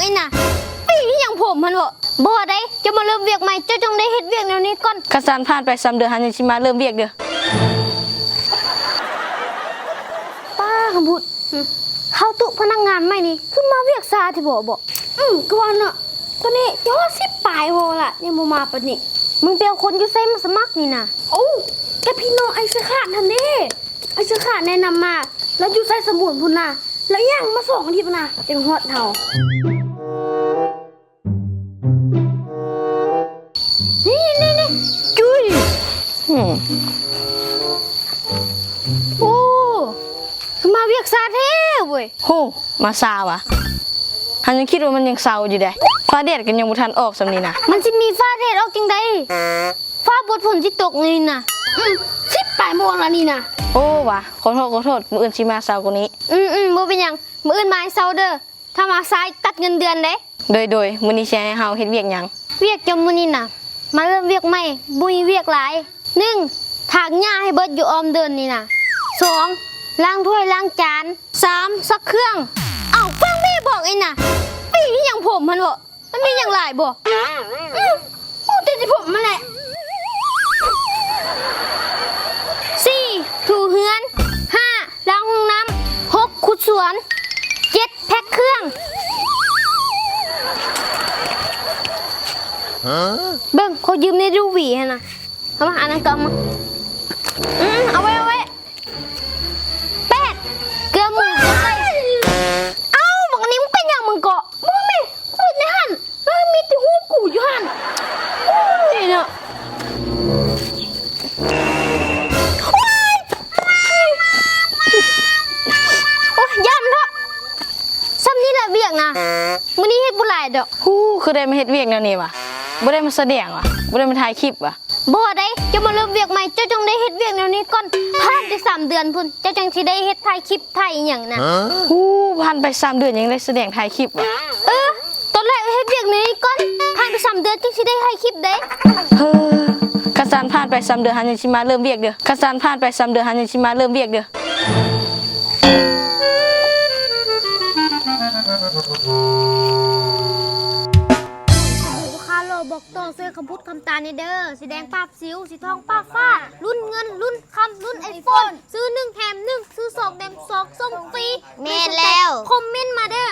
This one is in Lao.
ໄອ້ນະ ປີນີ້ຫຍັງຜົມຫັ້ນເບາະ? ບໍ່ໄດ້ ເຈົ້າມາເລີ່ມວຽກໃໝ່ ເຈົ້າຕ້ອງໄດ້ເຮັດວຽກແນວນີ້ກ່ອນ. ຄັນຊັ້ນຜ່ານໄປສາມເດືອນ ເຮົາຈັ່ງຊິມາເລີ່ມວຽກເດີ້. ປ້າ ຄຳພຸດ ຫຶ ເຮົາຕຸພະນັກງານໃໝ່ນີ້ ຄືມາວຽກຊ້າແທ້ບໍ? ອື ກໍວ່າເນາະ ຕອນນີ້ຈະຮອດສິບປາຍບໍ່ລະ ຍັງບໍ່ມາປານນີ້. ມຶງໄປເອົາຄົນຢູ່ໃສມາສະໝັກນີ້ນະ? ໂອ້ ກະພີ່ນ້ອງໄອ້ເສື້ອຂາດຫັ້ນເດ້. ໄອ້ເສື້ອຂາດແນະນຳມາ ລາວຢູ່ໄຊສະບູນພຸ້ນນະ ລາວຍ່າງມາສອງອາທິດພຸ້ນນະ ຈຶ່ງຮອດເຮົາ. ນີ້ໆໆ ຈຸ້ຍ ຫຶ ໂອ້ ຄືມາວຽກຊ້າແທ້ເວີຍ. ໂຫ ມາຊ້າຫວາ? ເຮົາຍັງຄິດວ່າມັນຍັງເຊົ້າຢູ່ເດ. ຟ້າແດດກໍຍັງບໍ່ທັນອອກສ່ຳນີ້ນະ. ມັນຊິມີຟ້າແດດອອກຈັ່ງໃດ? ຟ້າບົດຝົນຊິຕົກນີ້ນະ. ອື ສິບປາຍໂມງລະນີ້ນະ. ໂອ້ຫວາ ຂໍໂທດ ຂໍໂທດ ມື້ອື່ນຊິມາເຊົ້າກວ່ານີ້. ອືມໆ ບໍ່ເປັນຫຍັງ ມື້ອື່ນມາໃຫ້ເຊົ້າເດີ້. ຖ້າມາສາຍຕັດເງິນເດືອນເດ້. ໂດຍໆ ມື້ນີ້ຊິໃຫ້ເຮົາເຮັດວຽກຫຍັງ? ວຽກເຈົ້າມື້ນີ້ນະ ມາເລີ່ມວຽກໃໝ່ ບໍ່ມີວຽກຫຼາຍ. ໜຶ່ງ ຖາກຫຍ້າໃຫ້ເບິດຢູ່ອ້ອມເດີ່ນນີ້ນະ. ສອງ ລ້າງຖ້ວຍລ້າງຈານ. ສາມ ຊັກເຄື່ອງ. ເອົ້າ ຟັງແມ່ບອກເອງນະ ປີນີ້ຫຍັງຜົມຫັ້ນເບາະ? ມັນມີຫຍັງຫຼາຍບໍ່? ອື ຮູ້ແຕ່ຊິຜົມຫັ້ນແຫຼະ. ສີ່ ຖູເຮືອນ. ຫ້າ ລ້າງຫ້ອງນ້ຳ. ຫົກ ຂຸດສວນ. ເຈັດ ແພັກເຄື່ອງ. ເບິ່ງ ຂໍຢືມແດ່ດູຫວີຫັ້ນນະ. ເອົາມາ ອັນນັ້ນກໍເອົາມາ. ອື ເອົາໄວ້ ເອົາໄວ້. ແປດ ເກືອໝູ. ເອົ້າ ບັກອັນນີ້ ມຶງເປັນຫຍັງມຶງເກາະ? ບໍ່ແມ່ນ ກູເຮັດໃນຫັ້ນ ເອີ ມີແຕ່ຮູບກູຢູ່ຫັ້ນ. ໂອ້ຍເນາະ. ໂອ້ຍ ໂອ້ຍ ຢ້ານເທາະ. ສ່ຳນີ້ແຫຼະວຽກນະ ມື້ນີ້ເຮັດບໍ່ຫຼາຍດອກ. ຫູ ຄືໄດ້ມາເຮັດວຽກແນວນີ້ຫວາ? ບໍ່ໄດ້ມາສະແດງຫວາ? ບໍ່ໄດ້ມາຖ່າຍຄລິບຫວາ? ບໍ່ໄດ້ ເຈົ້າມາເລີ່ມວຽກໃໝ່ ເຈົ້າຕ້ອງໄດ້ເຮັດວຽກແນວນີ້ກ່ອນ. ຜ່ານໄປສາມເດືອນພຸ້ນ ເຈົ້າຈັ່ງຊິໄດ້ເຮັດ ຖ່າຍຄລິບ ຖ່າຍອີ່ຫຍັງນະ. ຫູ ຜ່ານໄປສາມເດືອນຍັງໄດ້ສະແດງ ຖ່າຍຄລິບຫວາ? ເອີ ຕອນແລກເຮັດວຽກແນວນີ້ກ່ອນ ຜ່ານໄປສາມເດືອນຈຶ່ງຊິໄດ້ຖ່າຍຄລິບເດ້. ເຮີ ຄັນຊັ້ນຜ່ານໄປສາມເດືອນ ເຮົາຈັ່ງຊິມາເລີ່ມວຽກເດີ້. ຄັນຊັ້ນຜ່ານໄປສາມເດືອນ ເຮົາຈັ່ງຊິມາເລີ່ມວຽກເດີ້. ລູກຄ້າລໍບອກຕໍ່ ຊ່ວຍຄຳພຸດຄຳຕາແດ່ເດີ້. ສີແດງປາບສິວ ສີທອງປາບຟ້າ ລຸ້ນເງິນ ລຸ້ນຄຳ ລຸ້ນໄອໂຟນ ຊື້ໜຶ່ງແຖມໜຶ່ງ ຊື້ສອງແຖມສອງ ສົ່ງຟຣີ. ແມ່ນແລ້ວ ຄອມເມັນມາເດີ້.